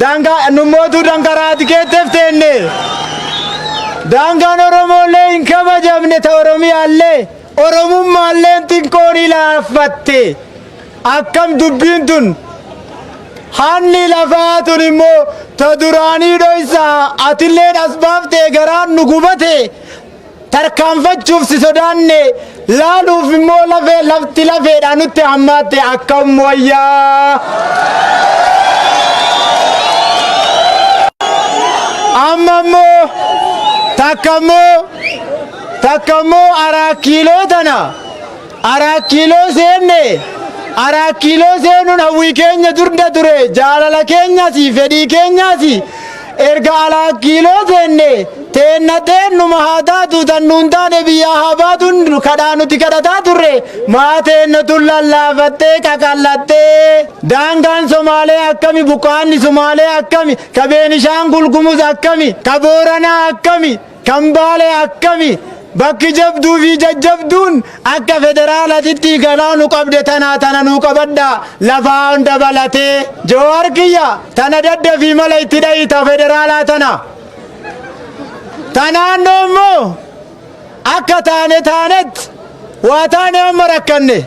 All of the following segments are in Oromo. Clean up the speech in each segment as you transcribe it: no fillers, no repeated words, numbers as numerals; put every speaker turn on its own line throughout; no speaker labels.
Daangaa nummootuu dankaraati keetteef teenne. Daangaan Oromoolee hin kabajamne ta Oromiyaallee Oromummaalleen xiqqoon ilaaffatte. Akkam dubbiin tun hanni lafaa tun immoo ta duraanii dhoysaa atilleen as baaftee garaan nu gubate tarkaanfachuuf si sodaanne laaluuf immoo lafee lafti lafeedha nutti hammaatte akkam wayyaa. Amma immoo takka immoo takka immoo araakiiloo tana araakiiloo seenne araakiiloo seenuun hawwii keenya durda ture jaalala keenyas fedhii keenyas erga araakiiloo seenne teenna teennuma haa taatu tan nuun taane biyyaa haa baatuun kadhaa nuti kadhataa turre maa teenna tun lallaafattee qaqallattee daangaan Somaalee akkami buqqaanni Somaalee akkami ka Beenishaangul Gumuz akkami ka Booranaa akkami kan Baalee akkami bakki jabduu fi jajjabduun akka federaalatitti galaa nu qabde tanaa tana nu qabadha lafaan dabalatee Jawaar kiyya tana daddafii mala itti dhayita federaalaa tana. Tanaannoo immoo akka taane taanetti waa taane amma rakkanne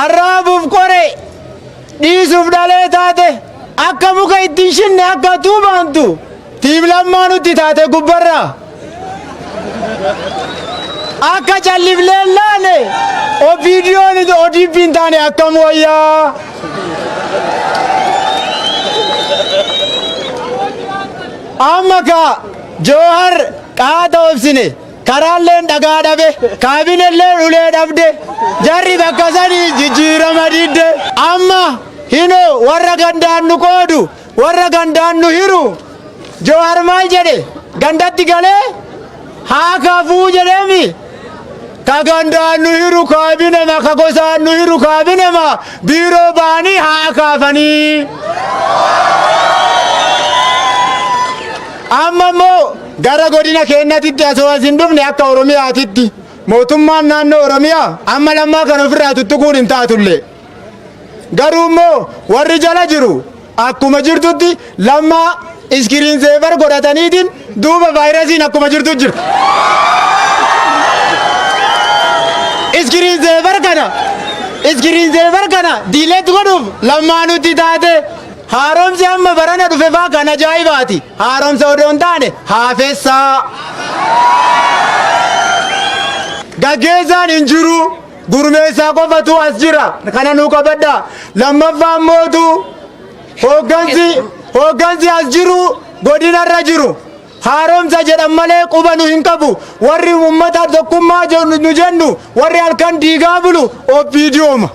arraabuuf qore dhiisuuf dhalee taate akka muka ittiin shinne akka tuubaantu tiim lammaa nutti taate gubbarraa. Akka callifneen laale opiidiyoon ODP'n taane akkam wayyaa. Amma ka Joohar qaata obsine karaalleen dhagaa dhabe kaabinelleen ulee dhabde jarri bakka sanii jijjiirama didde amma hinoo warra gandaan nu qoodu warra gandaan nu hiru Joohar maal jedhe gandatti galee haa kafuu jedheemi ka gandaan nu hiru kaabinema ka gosaan nu hiru kaabinema biiroo ba'anii haa kaafanii. Amma immoo gara godina keenyatitti asoo as hin dhufne akka Oromiyaatitti mootummaan naannoo Oromiyaa amma lammaa kan ofirraa tuttuquun hin taatullee. Garuu immoo warri jala jiru akkuma jirtutti lammaa screen saver godhataniitiin duuba vaayirasiin akkuma jirtu jira. Screen saver kana screen saver kana delete godhuuf lammaa nutti taate haaromsi amma barana dhufe faa kan ajaa'ibaati. Haaromsa odoo hin taane haafessaa. Gaggeessaan hin jiru. Gurmeessaa qofatu as jira. Kana nuu qabadha. Lammaffaan mootu hooggansi as jiru godinarra jiru. Haaromsa jedhan malee quba nu hin qabu. Warri uummata tokkummaa nu jennu warri halkan diigaa bulu OPDOma.